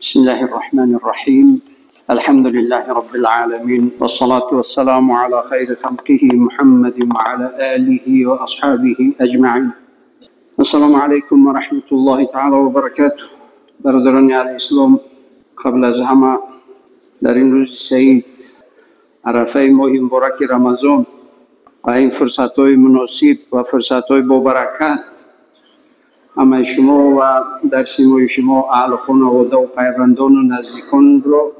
بسم الله الرحمن الرحيم. الحمد لله رب العالمين، والصلاة والسلام على خير خلقه محمد وعلى آله وأصحابه أجمعين. السلام علیکم و رحمة الله تعالی و برکاته. برادران اهل اسلام، قبل از همه در این روز سعید عرفه ماه مبارک رمضان و این فرصت های مناسب و فرصت های با برکت، همه شما و در سیمای شما اهل خانواده و پیوندان و نزدیکان را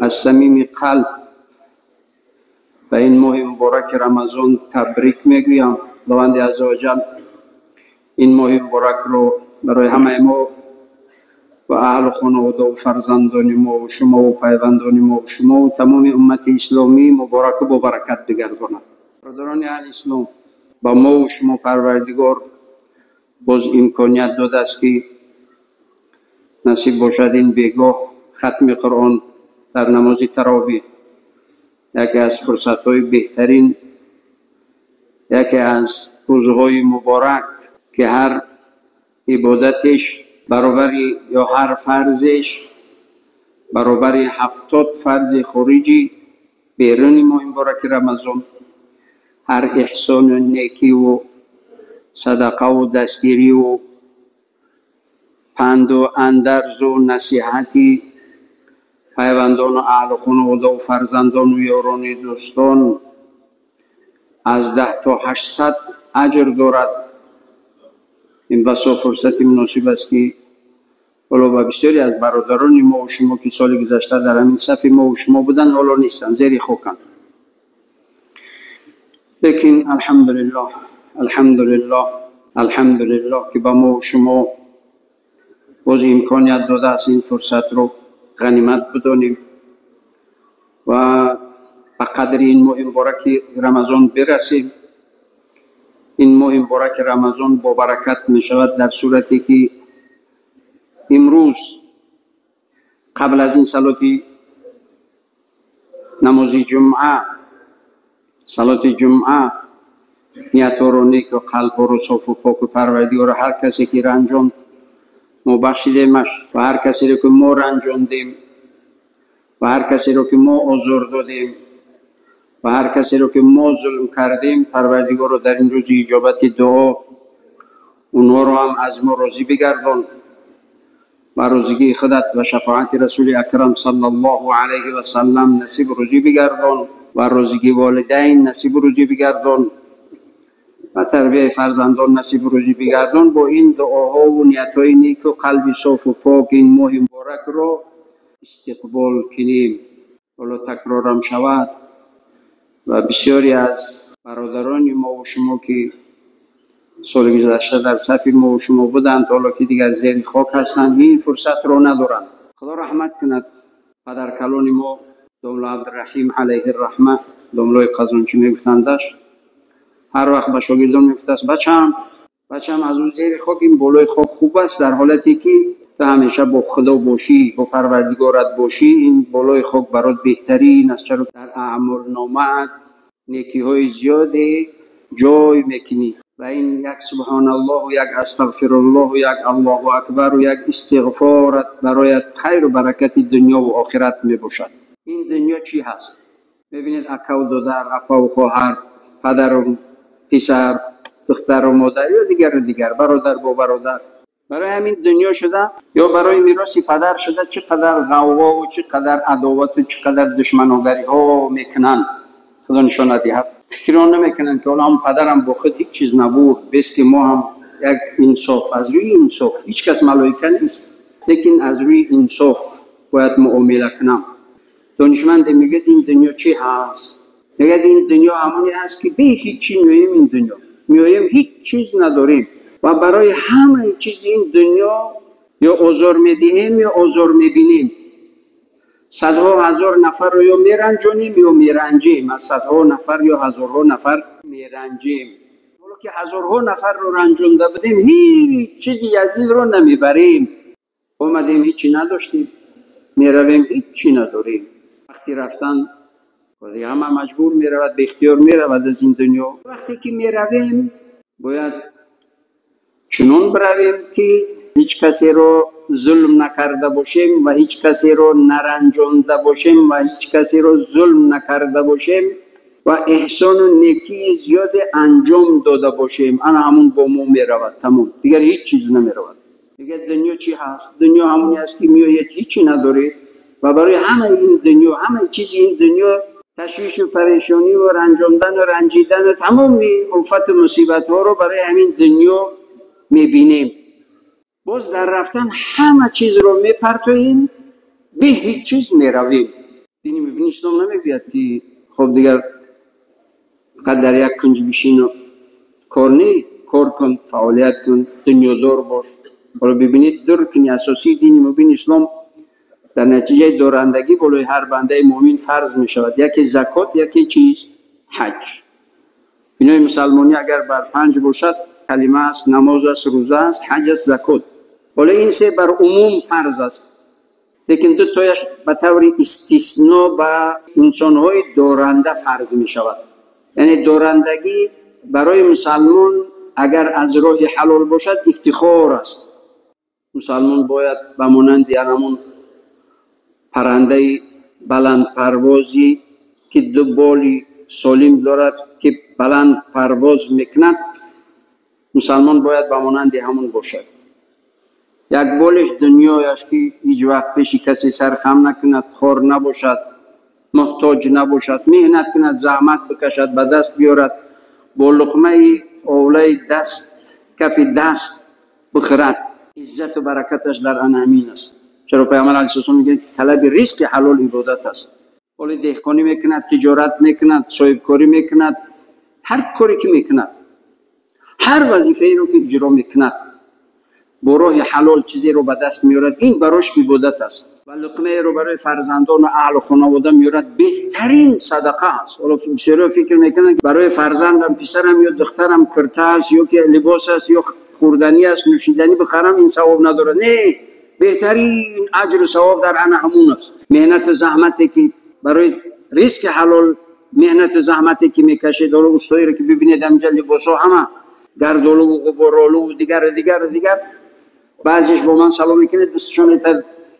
از صمیم قلب به این ماه مبارک رمضان تبریک میگویم. خداوند عزوجل این ماه مبارک رو برای همه ما و اهل خانواده و فرزندان ما و شما و پیوندان ما و شما و تمام امت اسلامی مبارک و با برکت بگرداند. برادران اهل اسلام، با ما و شما پروردگار باز امکانیت داده است که نصیب باشد این بیگاه ختم قرآن در نماز تراویح، یکی از فرصت‌های بهترین، یکی از روزهای مبارک که هر عبادتش برابر یا هر فرضش برابر 70 فرض خارجی بیرون ماه مبارک رمضان، هر احسان و نیکی و صدقه و دستگیری و پند و اندرز و نصیحتی پیوندان و اهل خانواده و فرزندان و یاران دوستان از 10 تا 800 اجر دارد. این بسا فرصت مناسب است که حالا با بسیاری از برادران ما و شما که سال گذشته در همین صف ما و شما بودن حالا نیستن، زیر خاکند. لیکن الحمدلله، الحمدلله، الحمدلله که با ما و شما باز امکانیت داده است این فرصت رو غنیمت بدانیم و به قدر این ماه مبارک رمضان برسیم. این ماه مبارک رمضان با برکت می شود در صورتی که امروز قبل از این صلات نماز جمعه، صلات جمعه نیت رو نیک و قلب رو صاف و پاک و پروردگار هر کسی که رنجاند ما بخشیدیمش و هر کسی رو که ما رنجاندیم و هر کسی رو که ما آزار دادیم و هر کسی رو که ما ظلم کردیم، پروردگار رو در این روز اجابت دعا اونها رو هم از ما راضی بگردان و روزگی خودت و شفاعت رسول اکرم صلی الله علیه و سلم نصیب روزی بگردان و روزگی والدین نصیب روزی بگردان و تربیه فرزندان نصیب روزی بگردان. با این دعاها و نیت‌های نیک و قلب صاف و پاک این ماه مبارک رو استقبال کنیم. حالا تکرارم شود و بسیاری از برادران ما و شما که سال گذشته در صف ما و شما بودند حالا که دیگر زیر خاک هستند این فرصت رو ندارند. خدا رحمت کند پدر کلان ما داملا عبدالرحیم علیه الرحمه، داملای قزانچی میگفتندش، هر وقت به شاگردان میگفت است بچم بچم از اون زیر خاک این بالای خاک خوب است، در حالتی که تو همیشه با خدا باشی، با پروردگارت باشی، این بالای خاک برات بهترین است، چرا در اعمال نامت نیکی های زیادی جای میکنی و این یک سبحان الله و یک استغفر الله و یک الله اکبر و یک استغفارت برایت خیر و برکت دنیا و آخرت میباشد. این دنیا چی هست؟ ببینید اکا و دادر، اپا و خواهر، پدر و پسر، دختر و مادر یا دیگر و دیگر، برادر با برادر، برای همین دنیا شده یا برای میراث پدر شده چقدر غوغا و چقدر عداوت و چقدر دشمناگری ها میکنند. خدا نشان ندهد. فکر نمیکنند که حالا هم پدرم با خود هیچ چیز نبود، بس که ما هم یک انصاف، از روی انصاف، هیچ کس ملائکه نیست، لیکن از روی انصاف باید معامله کنم. دانشمند میگه این دنیا چی هست؟ میگه این دنیا همونی هست که به هیچی میاییم، این دنیا میاییم هیچ چیز نداریم و برای همه چیز این دنیا یا آزار میدهیم یا آزار میبینیم. صدها هزار نفر رو یا میرنجانیم یا میرنجیم، از صدها نفر یا هزارها نفر میرنجیم. حالا که هزارها نفر رو رنجونده بودیم هیچ چیزی از این رو نمیبریم. اومدیم هیچی نداشتیم، میرویم هیچی نداریم. وقتی رفتن همه مجبور میرود، به اختیار میرود از این دنیا. وقتی که میرویم باید چنون برویم که ҳеҷ касеро зулм накарда бошем ва ҳеҷ касеро наранҷонда бошем ва ҳеҷ касеро зулм накарда бошем ва эҳсону некии зиёде анҷом дода бошем, ана ҳамун бо мо меравад, тамом, дигар ҳеҷ чиз намеравад. Дигар дунё чӣ ҳаст? Дунё ҳамоне аст ки меояд, ҳечи надоред ва барои ҳамаи ин дунё, ҳамаи чизи ин дунё ташвишу парешонӣ ва ранҷондану ранҷидану тамоми офату мусибатҳоро барои ҳамин дунё мебинем. Боз дар рафтан ҳама чизро мепартоем, бе ҳеҷ чиз меравем. Дини мубини ислом намегӯяд ки хоб дигар фақат дар як кунҷ бишину кор не, кор кун, фаъолият кун, дунёдор бош. Ҳоло бибинед, ду рукни асосии дини мубини ислом дар натиҷаи дорандагӣ болои ҳар бандаи муъмин фарз мешавад. Яке закот, яке чиз? Ҳаҷ. Бинои мусалмонӣ агар бар панҷ бошад, калима аст, намоз аст, рӯза аст, ҳаҷ аст, закот. Ҳоло ин се бар умум фарз аст, лекин ду тояш ба таври истисно ба инсонҳои доранда фарз мешавад. Яъне дорандагӣ барои мусалмон агар аз роҳи ҳалол бошад, ифтихор аст. Мусалмон бояд ба монанди ҳамон паррандаи баландпарвозӣ ки ду боли солим дорад, ки баланд парвоз мекунад, мусалмон бояд ба монанди ҳамон бошад. Як болеш дунёяш ки ҳеҷ вақт пеши касе сархам накунад, хор набошад, муҳтоҷ набошад, меҳнат кунад, заҳмат бикашад, ба даст биёрад, бо луқмаи овлаи даст, кафи даст бихӯрад. Иззату баракаташ дар ана ҳамин аст. Чаро Пайғамбар алайҳиссалом мегӯяд ки талаби ризқи ҳалол ибодат аст. Ҳоле деҳқонӣ мекунад, тиҷорат мекунад, соҳибкорӣ мекунад, ҳар коре ки мекунад, ҳар вазифаеро ки иҷро мекунад, бо роҳи ҳалол чизеро ба даст меорад, ин барош ибодат аст. Ва луқмаеро барои фарзандону аҳлу хонавода меорад, беҳтарин садақа аст. Ҳоло бисёриҳо фикр мекунанд барои фарзандам, писарам ё духтарам курта аст, ё ки либос аст, ё хӯрданӣ аст, нӯшиданӣ бихарам, ин савоб надорад. Не, беҳтарин аҷру савоб дар ана ҳамун аст. Меҳнату заҳмате ки барои ризқи ҳалол, меҳнату заҳмате ки мекашед, ҳоло устоеро ки бибинед, ҳаминҷа либосҳо ҳама гардолуву ғуборолуву дигару дигару дигар. Баъзеш бо ман салом мекунад, дастшон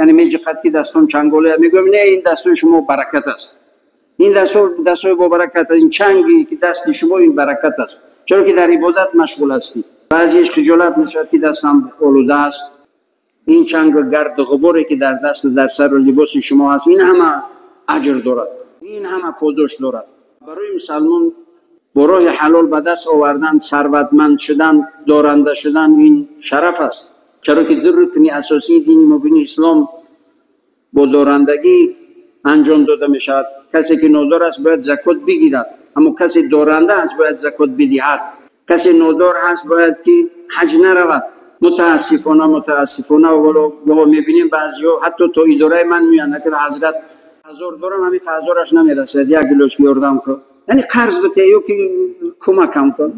яъне меҷиқад ки дастон чанголе. Мегӯям не, ин дастои шумо баракат аст, ин дастои бо баракат аст, ин чанги ки дасти шумо ин баракат аст, чаро ки дар ибодат машғул ҳастед. Баъзеш хиҷолат мешавад ки дастам олуда аст, ин чангу гарду ғуборе ки дар дасту дар сару либоси шумо ҳаст, ин ҳама аҷр дорад, ин ҳама подош дорад. Барои мусалмон бо роҳи ҳалол ба даст овардан, сарватманд шудан, доранда шудан ин шараф аст. Чаро ки ду рукни асосии дини мубини ислом бо дорандагӣ анҷом дода мешавад. Касе ки нодор аст бояд закот бигирад, аммо касе доранда аст бояд закот бидиҳад. Касе нодор ҳаст бояд ки ҳаҷ наравад. Мутаассифона, мутаассифона, вало гоҳо мебинем баъзиҳо ҳатто то идораи ман меоянд, агар ҳазрат ҳазор дорам, ҳамин ҳазораш намерасад, як гилош ёрдам кун, яъне қарз бите ё ки кӯмакам кун.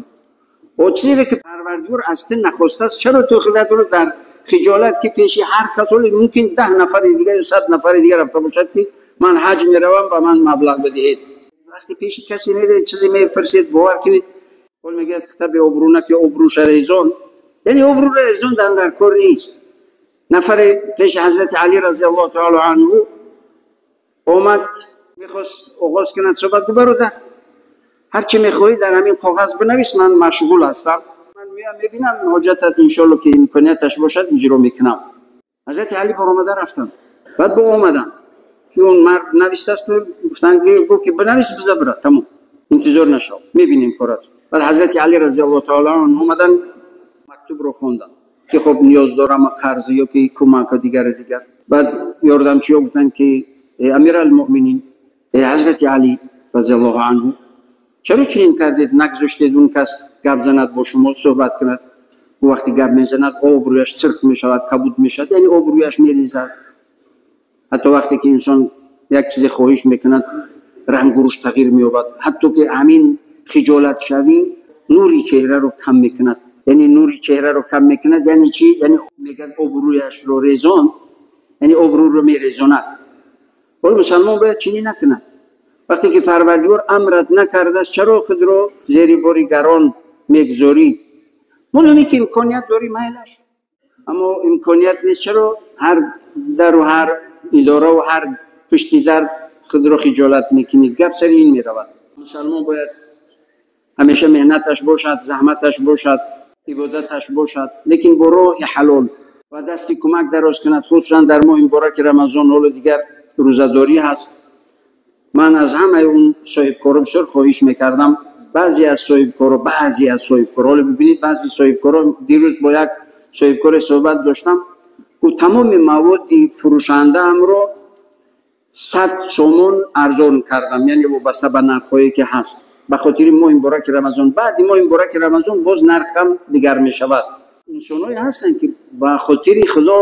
О чизе ки Парвардигор аз ту нахостааст, чаро ту худатро дар хиҷолат ки пеши ҳар кас, ҳоло мумкин 10 нафари дигар ё 100 нафари дигар рафта бошад ки ман ҳаҷ меравам, ба ман маблағ бидиҳед. Вақте пеши касе меравед, чизе мепурсед, бовар кунед, ҳол мегӯяд хита беобрӯ ки обрӯша резон, яъне обрӯра резон дар кор нест. Нафаре пеши ҳазрати Алӣ разиаллоҳу таоло анҳу омад, мехост оғоз кунад суҳбат. Гуфт бародар, ҳар чӣ мехоҳӣ дар ҳамин коғаз бинавис, ман машғул ҳастам, ман меоям мебинам, ҳоҷатат иншоалло ки имконияташ бошад иҷро мекунам. Ҳазрати Алӣ баромада рафтанд, баъд бо омаданд ки он мард навиштааст, гуфтанд ки гуфт ки бинавис, биза бира, тамом, интизор нашав, мебинем корат. Баъд ҳазрати Алӣ разиаллоҳу таоло анҳу омаданд, мактубро хонданд ки хоб ниёз дорам қарз ё ки кӯмак ва дигару дигар. Баъд ёрдамчиҳо гуфтанд ки эй Амиралмуъминин, эй ҳазрати Алӣ разиаллоҳу анҳу, чаро чунин кардед, нагзоштед он кас гап занад, бо шумо суҳбат кунад? Ӯ вақте гап мезанад, обрӯяш сирх мешавад, кабуд мешавад, яъне обрӯяш мерезад. Ҳатто вақте ки инсон як чизе хоҳиш мекунад, рангу рӯш тағйир меёбад. Ҳатто ки ҳамин хиҷолатшавӣ нури чеҳраро кам мекунад. Яъне нури чеҳраро кам мекунад, яъне чӣ? Яъне мегӯяд обрӯяшро резон, яъне обрӯро мерезонад. Ҳоло мусалмон бояд чунин накунад. Вақте ки Парвардигор амрат накардааст, чаро худро зери бори гарон мегзорӣ? Моламе ки имконият дорӣ, майлаш. Аммо имконият нест. Чаро ҳар дар ва ҳар идора ва ҳар пушти дар худро хиҷолат мекунед? Гап сари ин меравад. Мусалмон бояд ҳамеша меҳнаташ бошад, заҳматаш бошад, ибодаташ бошад, лекин бо роҳи ҳалол ва дасти кӯмак дароз кунад, хусусан дар моҳи мубораки Рамазон. Ҳоло дигар рӯзадорӣ ҳаст. Ман аз ҳамаи он соҳибкоро бисёр хоҳиш мекардам. Баъзе аз соҳибкоро, баъзе аз соҳибкоро, ҳоло бибинед, баъзе соҳибкоро, дирӯз бо як соҳибкоре суҳбат доштам, гуфт: тамоми маводи фурӯшандаамро 100 сомон арзон кардам, яъне вобаста ба нархҳое ки ҳаст, ба хотири моҳи мубораки Рамазон. Баъди моҳи мубораки Рамазон боз нархам дигар мешавад. Инсонҳое ҳастанд, ки ба хотири Худо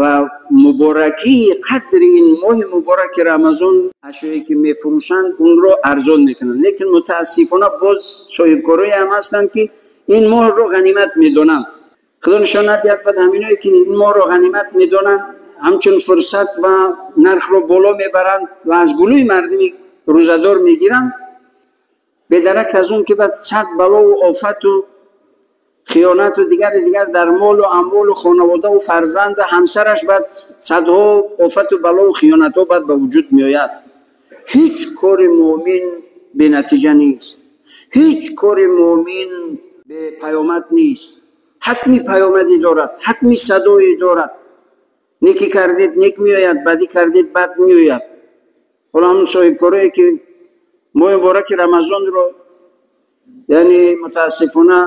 ва муборакии қадри ин моҳи мубораки Рамазон ашёе ки мефурӯшанд, онро арзон мекунанд. Лекин мутаассифона боз соҳибкорое ҳам ҳастанд, ки ин моҳро ғанимат медонанд. Худо нишон надиҳад, баъд ҳаминое ки ин моҳро ғанимат медонанд, ҳамчун фурсат ва нархро боло мебаранд ва аз гулӯи мардуми рӯзадор мегиранд, бедарак аз он ки баъд сад балову офату хиёнату дигари дигар дар молу амволу хонаводаву фарзанду ҳамсараш, баъд садҳо офату балову хиёнатҳо баъд ба вуҷуд меояд. Ҳеҷ кори муъмин бенатиҷа нест, ҳеҷ кори муъмин бепаёмад нест. Ҳатми паёмадӣ дорад, ҳатми садое дорад. Некӣ кардед, нек меояд, бадӣ кардед, бад меояд. Ҳоло ҳамун соҳибкорое ки моҳи мубораки Рамазонро, яъне мутаассифона,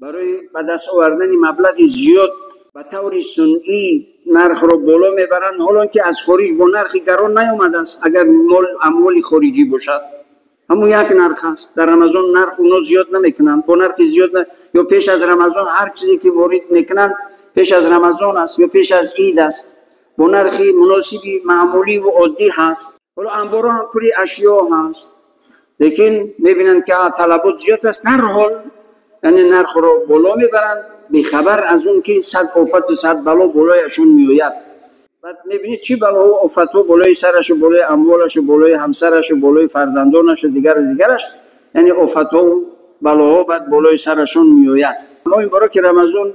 барои ба даст овардани маблағи зиёд ба таври сунъӣ нархро боло мебаранд, ҳолон ки аз хориҷ бо нархи гарон наёмадааст. Агар мол амволи хориҷӣ бошад, ҳамун як нарх аст. Дар Рамазон нарх оно зиёд намекунанд, бо нархи зиёд ё пеш аз Рамазон ҳар чизе ки ворид мекунанд, пеш аз Рамазон аст ё пеш аз ид аст, бо нархи муносиби маъмуливу оддӣ ҳаст. Ҳоло анборҳо ҳам пури ашё ҳаст, лекин мебинанд, ки талабот зиёд аст, дарҳол яъне нархро боло мебаранд, бехабар аз он ки сад офату сад бало болояшон меояд. Баъд мебинед, чӣ балоҳо, офатҳо болои сарашу, болои амволашу, болои ҳамсарашу, болои фарзандонашу, дигару дигараш, яъне офатҳову балоҳо баъд болои сарашон меояд. Моҳи мубораки Рамазон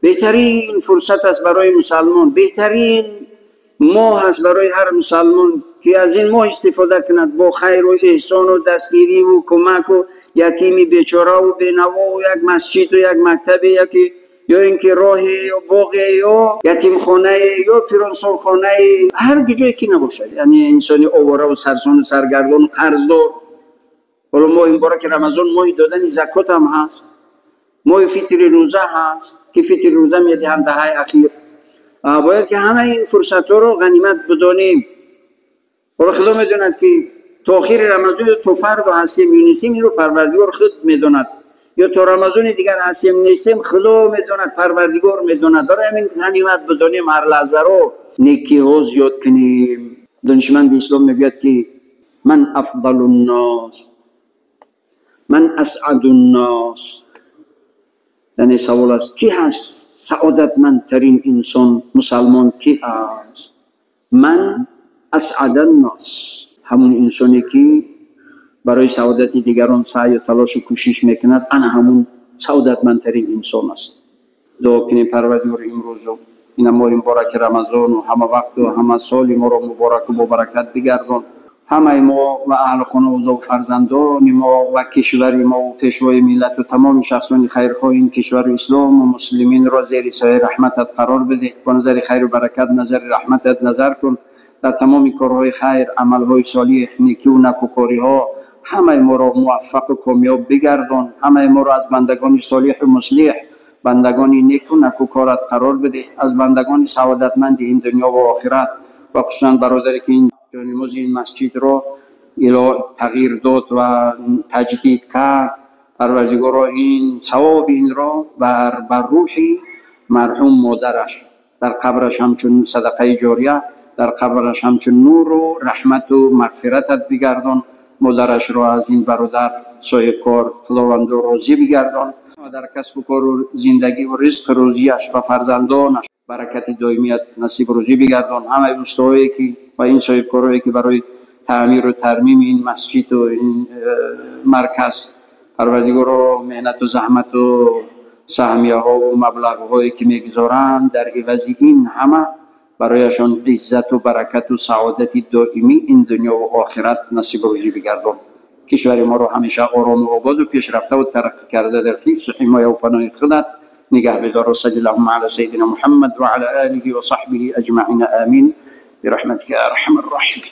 беҳтарин фурсат аст барои мусалмон, беҳтарин моҳ аст барои ҳар мусалмон, ки аз ин моҳ истифода кунад бо хайру эҳсону дастгириву кӯмаку ятими бечораву бенавову як масҷиду як мактабе, яки ё ин ки роҳе, ё боғе, ё ятимхонае, ё пиронсолхонае, ҳар ҷое ки набошад, яъне инсони оворау сарсону саргардону қарздор. Ҳоло моҳи мубораки Рамазон моҳи додани закот ҳам ҳаст, моҳи фитри рӯза ҳаст, ки фитри рӯза медиҳанд даҳаи ахир. Бояд ки ҳамаи ин фурсатҳоро ғанимат бидонем. Ҳоло Худо медонад, ки то охири Рамазон ё то фардо ҳастем ё нестем, инро Парвардигор худ медонад, ё то Рамазони дигар ҳастем, нестем, Худо медонад, Парвардигор медонад. Барои ҳамин ғанимат бидонем ҳар лаҳзаро, некиҳо зиёд кунем. Донишманди ислом мегӯяд, ки ман афзалу ннос, ман асъаду ннос, яъне савол аст: кӣ ҳаст саодатмандтарин инсон, мусалмон кӣ ҳаст? Ман асъада ннос, ҳамун инсоне ки барои саодати дигарон саъю талошу кӯшиш мекунад, ана ҳамун саодатмандтарин инсон аст. Дуо кунем: Парвардигор, имрӯзу ина моҳи мубораки Рамазону ҳама вақту ҳама соли моро мубораку бобаракат бигардон. Ҳамаи мо ва аҳлу хонавода фарзандони мо ва кишвари мо ва пешвои миллату тамоми шахсони хайрхоҳи ин кишвару ислому муслиминро зери сояи раҳматат қарор бидеҳ. Бо назари хайру баракат, назари раҳматат назар кун. Дар тамоми корҳои хайр, амалҳои солиҳ, некиву накӯкориҳо ҳамаи моро муваффақу комёб бигардон. Ҳамаи моро аз бандагони солиҳу муслиҳ, бандагони неку накӯкорат қарор бидеҳ, аз бандагони саодатманди ин дунё ва охират. Ва хусусан бародаре ки ин ҷонимози ин масҷидро тағйир дод ва таҷдид кард, Парвардигоро, ин савоби инро бар рӯҳи марҳум модараш дар қабраш ҳамчун садақаи ҷория, дар қабраш ҳамчун нуру раҳмату мағфиратат бигардон. Модарашро аз ин бародар соҳибкор Худованду розӣ бигардон ва дар касбу кору зиндагиву ризқу рӯзияш ва фарзандонаш баракати доимият насиб рӯзӣ бигардон. Ҳамаи устаҳое ки ва ин соҳибкорое ки барои таъмиру тармими ин масҷиду ин марказ, Парвардигоро, меҳнату заҳмату саҳмияҳо ва маблағҳое ки мегузоранд, дар ивази ин ҳама барояшон иззату баракату саодати доимӣ ин дунё ва охират насиб рӯзӣ бигардон. Кишвари моро ҳамеша орому ободу пешрафтаву тараққӣ карда дар ҳифзу ҳимояву паноҳи худат нигаҳ бидор. Салли аллоҳумма ала саййидина Муҳаммад ва ала олиҳи ва саҳбиҳи аҷмаина, амин бирахматика я арҳамар роҳимин.